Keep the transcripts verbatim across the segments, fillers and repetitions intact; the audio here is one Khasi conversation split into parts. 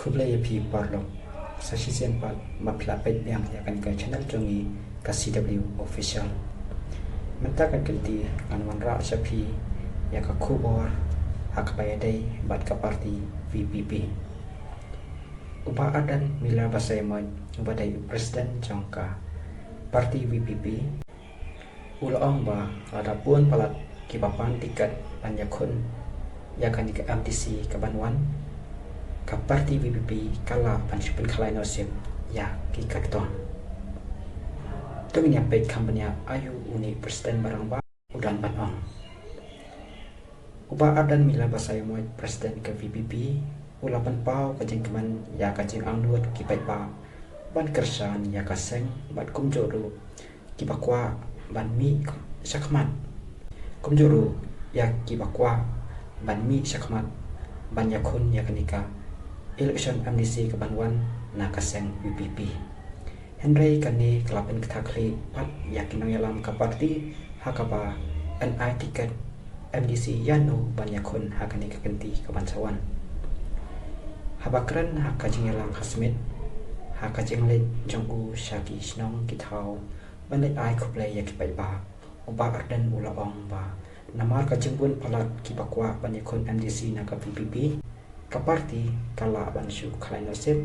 Khublei ïa phi paralok. Sa shisien pat ba phi la peit biang ïa kane ka channel jong ngi ka C W Official. Mynta ka kynti ngan wanrah sha phi ïa ka khubor ha kaba ïadei bad ka party V P P. U Bah Ardent Miller Basaiawmoit uba dei u president jong ka party V P P u la ong ba lada bun palat kiba pan tiket ban ïakhun ïa kane ka M D C kaban wan, ka party V P P ka lah ban shu pynkhalai noh shuh ïa ki kyrtong. To ngin ïa peit kham bniah aïu une u president ba rangbah u don ban ong. U Bah Ardent Miller Basaiawmoit, president ka V P P, u la pynpaw ka jingkmen ïa ka jingangnud ki paidbah ban kyrshan ïa ka seng bad kumjuh ruh kiba kwah ban mih shakhmat. Kumjuh ruh ïa kiba kwah ban mih shakhmat ban ïakhun ïa kane ka election M D C kaban wan na ka seng V P P. Hynrei kane ka la pynkthah khlieh pat ïa ki nongïalam ka party ha kaba yn ai tiket M D C ïano ban ïakhun ha kane ka kynti kaban sa wan. Haba kren ha ka jingïalang ha Smit ha ka jingleit jong u sha ki shnong ki thaw ban leit ai khublei ïa ki paidbah, u Bah Ardent u la ong ba namar ka jingbun palat kiba kwah ban ïakhun M D C na ka V P P, ka party ka lah ban shu khalai noh shuh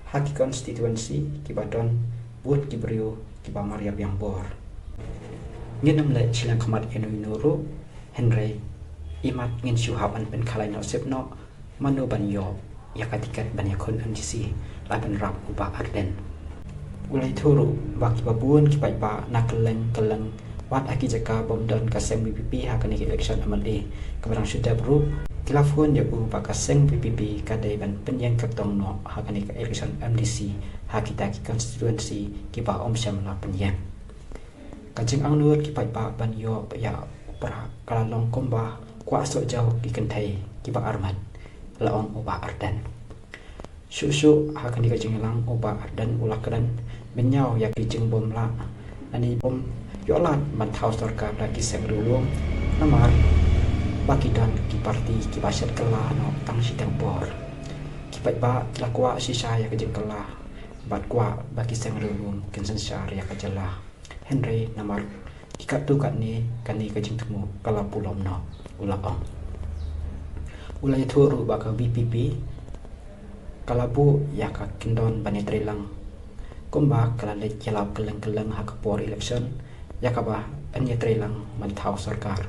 ha ki constituency kiba don bun ki briew kiba mar ïa biang bor. Ngin ym leh shiliang khmat ïano ïano ruh, hynrei imat ngin shu hap ban pynkhalai noh shuh noh mano ban ïoh ïa ka tiket ban ïakhun M D C, la pynrap u Bah Ardent. U la ïathuh ruh ba kiba bun ki paidbah na kylleng kylleng wat ha ki jaka bym don ka seng V P P ha kane ka election M L A kaba dang shu dep ruh ki la phone ïa u ba ka seng V P P ka dei ban pynïeng kyrtong noh ha kane ka election M D C ha kita ki constituency kiba ym shym la pynïeng. Ka jingangnud ki paidbah ban ïoh ïa u Prah ka la long kumba kwah soh jaw ki kynthei kiba armet, la ong u Bah Ardent. Shuh shuh ha kane ka jingïalang u Bah Ardent u la kren bynñiaw ïa ki jingbym lah lane bym ïoh lad ban thaw sorkar da ki seng riewlum namar ba ki don ki party kiba shet kylla noh tang shiteng por. Ki paidbah ki la kwah shisha ïa ka jingkylla bad kwah ba ki seng riewlum kin synshar ïa ka jylla. Hynrei namar ki katto katne kane ka jingthmu ka la pulom noh, u la ong. U la ïathuh ruh ba ka V P P ka la buh ïa ka kyndon ban ïatreilang kumba ka la leit ïalap kylleng kylleng ha ka por election ïa kaba yn ïatreilang ban thaw sorkar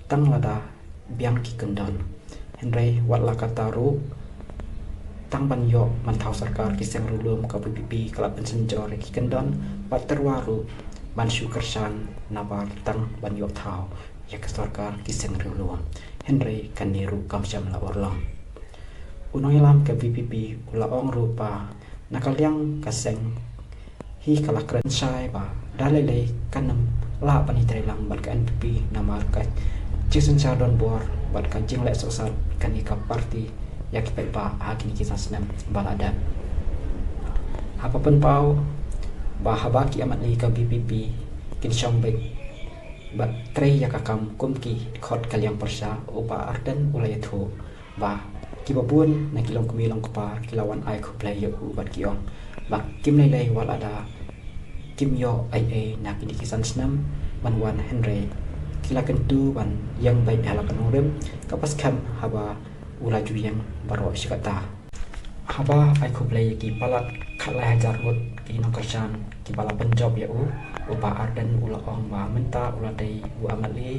tang lada biang ki kyndon. Hynrei wat la katta ruh, tang ban ïoh ban thaw sorkar ki seng riewlum ka V P P ka la pynsynjor ïa ki kyndon bad tyrwa ruh ban shu kyrshan nabar tang ban ïoh thaw ïa ka sorkar ki seng riewlum. Hynrei kane ruh kam shym la urlong. U nongïalam ka V P P u la ong ruh ba na ka liang ka seng hi ka la kren shai ba da lei lei kan ym lah ban ïatreilang bad ka N P P namar ka jingsynshar donbor bad ka jingleh sohsat kane ka party ïa ki paidbah ha kine ki san snem ba la dep. Haba pynpaw ba haba ki M L A ka V P P kin shong beit bad trei ïa ka kam kum ki khot ka liang pyrsa, u Bah Ardent u la ïathuh ba kiba bun na ki longkmie longkpa ki la wan ai khublei ïa u bad ki ong ba kim lei lei wat lada kim ïoh ei ei na kine ki san snem ban wan, hynrei ki la kyntu ban ïeng beit ha la ka nongrim kaba skhem haba u la ju ïeng baroh shi katta. Haba ai khublei ïa ki palat khatlai hajar ngut ki nongkyrshan kiba la pynjop ïa u, u Bah Ardent u la ong ba mynta u la dei u M L A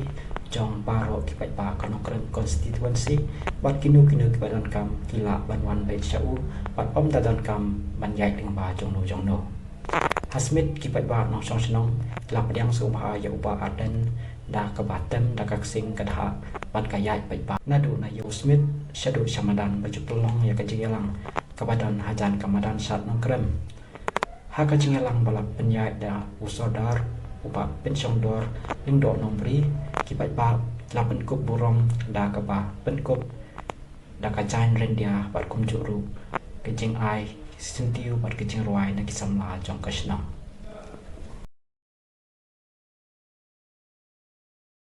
jong baroh ki paidbah ka Nongkrem constituency bad kino kino kiba donkam ki lah ban wan beit sha u bad ym da donkam ban ïaid lyngba jongno jongno. Ha Smit ki paidbah nongshong shnong ki la pdiang sngewbha ïa u Bah Ardent da kaba tem da ka ksing ka dhah bad ka ïaid paidbah naduh na Ïew Smit shaduh sha madan ba ju pynlong ïa ka jingïalang kaba don hajan ka madan Shad Nongkrem. Ha ka jingïalang ba la pynïaid da u Sordar u Bah Pynshongdor Lyngdoh Nongbri, ki paidbah ki la pynkup burom da kaba pynkup da ka jaiñ ryndia bad kumjuh ruh ka jingai syntiew bad ka jingrwai na ki samla jong ka shnong.